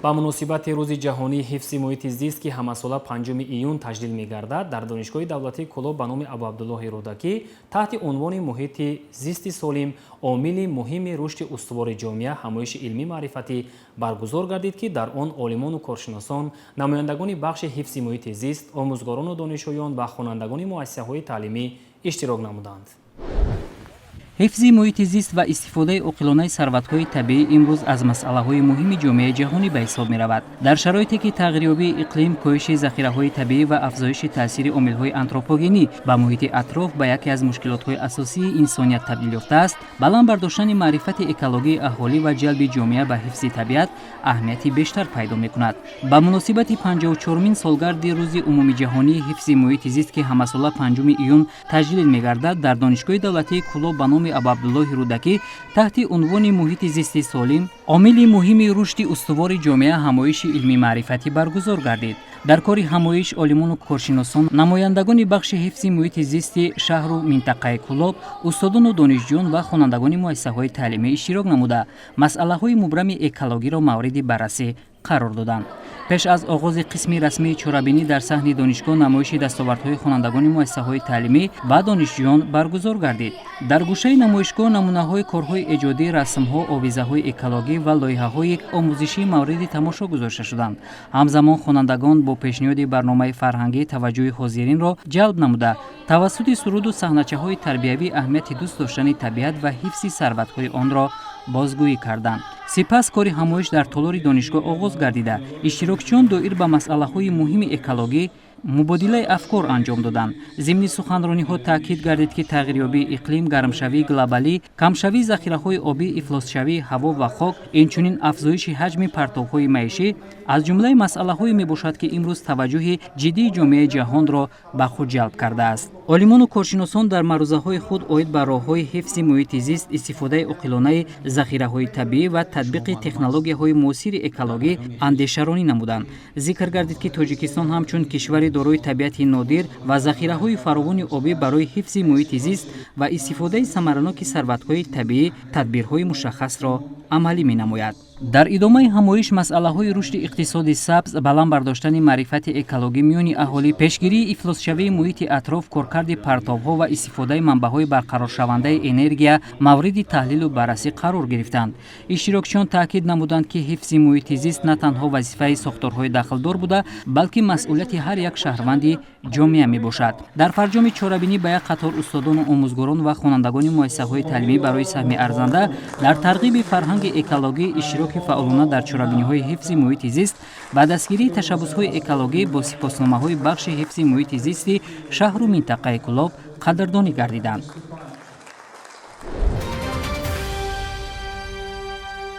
Ба муносибати Рӯзи ҷаҳонии ҳифзи муҳити зист, ки ҳамасола 5 июн таҷлил мегардад, дар Донишгоҳи давлатии Кӯлоб ба номи Абуабдуллоҳи Рӯдакӣ таҳти унвони «Муҳити зисти солим — омили муҳими рушди устувори ҷомеа» ҳамоиши илмӣ маърифатӣ баргузор гардид, ки дар он олимону коршиносон, намояндагони бахши ҳифзи муҳити зист, омӯзгорону донишҷӯён ва хонандагони муассисаҳои таълимӣ иштирок намуданд. Ҳифзи муҳити зист ва истифодаи оқилонаи сарватҳои табиӣ имрӯз аз масъалаҳои муҳими ҷомеаи ҷаҳонӣ ба ҳисоб меравад. Дар шароите ки тағйирёбии иқлим, коҳиши захираҳои табиӣ ва афзоиши таъсири омилҳои антропогенӣ ба муҳити атроф ба яке аз мушкилотҳои асосии инсоният табдил ёфтааст, баланд бардоштани маърифати экологии аҳолӣ ва ҷалби ҷомеа ба ҳифзи табиат аҳамияти бештар пайдо мекунад. Ба муносибати 54-умин солгарди Рӯзи умумиҷаҳонии ҳифзи муҳити зист, ки ҳамасола 5 июн таҷлил мегардад, дар Донишгоҳи давлатии Кӯлоб ба номи Абуабдуллоҳи Рӯдакӣ таҳти унвони «Муҳити зисти солим — омили муҳими рушди устувори ҷомеа» ҳамоиши илмӣ-маърифатӣ баргузор гардид. Дар кори ҳамоиш олимону коршиносон, намояндагони бахши ҳифзи муҳити зисти шаҳру минтақаи Кӯлоб, устодону донишҷӯён ва хонандагони муассисаҳои таълимӣ иштирок намуда, масъалаҳои мубрами экологиро мавриди баррасӣ қарор доданд. Пеш аз оғози қисми расмии чорабинӣ дар саҳни донишгоҳ намоиши дастовардҳои хонандагони муассисаҳои таълимӣ ва донишҷӯён баргузор гардид. Дар гӯшаи намоишгоҳ намунаҳои корҳои эҷодӣ, расмҳо, овезаҳои экологӣ ва лоиҳаҳои омӯзишӣ мавриди тамошо гузошта шуданд. Ҳамзамон хонандагон бо пешниҳоди барномаи фарҳангӣ таваҷҷӯҳи ҳозиринро ҷалб намуда, тавассути суруду саҳначаҳои тарбиявӣ аҳамияти дӯст доштани табиат ва ҳифзи сарватҳои онро бозгӯӣ карданд. Сипас кори ҳамоиш дар толори донишгоҳ оғоз гардида, иштирокчиён доир ба масъалаҳои муҳими экологӣ мубодилаи афкор анҷом доданд. Зимни суханрониҳо таъкид гардид, ки тағйирёбии иқлим, гармшавии глобалӣ, камшавии захираҳои обӣ, ифлосшавии ҳаво ва хок, инчунин афзоиши ҳаҷми партовҳои маишӣ аз ҷумлаи масъалаҳое мебошад, ки имрӯз таваҷҷӯҳи ҷиддии ҷомеаи ҷаҳонро ба худ ҷалб кардааст. Олимону коршиносон дар маърузаҳои худ оид ба роҳҳои ҳифзи муҳити зист, истифодаи оқилонаи захираҳои табиӣ ва татбиқи технологияҳои муосири экологӣ андешаронӣ намуданд. Зикр гардид, ки Тоҷикистон ҳамчун кишвари дорои табиати нодир ва захираҳои фаровони обӣ барои ҳифзи муҳити зист ва истифодаи самараноки сарватҳои табиӣ тадбирҳои мушаххасро амалӣ менамояд. Дар идомаи ҳамоиш масъалаҳои рушди иқтисоди сабз, баланд бардоштани маърифати экологӣ миёни аҳолӣ, пешгирии ифлосшавии муҳити атроф, коркарди партовҳо ва истифодаи манбаъҳои барқароршавандаи энергия мавриди таҳлилу баррасӣ қарор гирифтанд. Иштирокчиён таъкид намуданд, ки ҳифзи муҳити зист на танҳо вазифаи сохторҳои дахлдор буда, балки масъулияти ҳар як шаҳрванди ҷомеа мебошад. Дар фарҷоми чорабинӣ ба як қатор устодону омӯзгорон ва хонандагони муассисаҳои таълимӣ барои саҳми арзанда дар тарғиби фарҳанги экологӣ, иштироки фаъолона дар чорабиниҳои ҳифзи муҳити зист ва дастгирии ташаббусҳои экологӣ бо сипосномаҳои бахши ҳифзи муҳити зисти шаҳру минтақаи Кӯлоб қадрдонӣ гардиданд.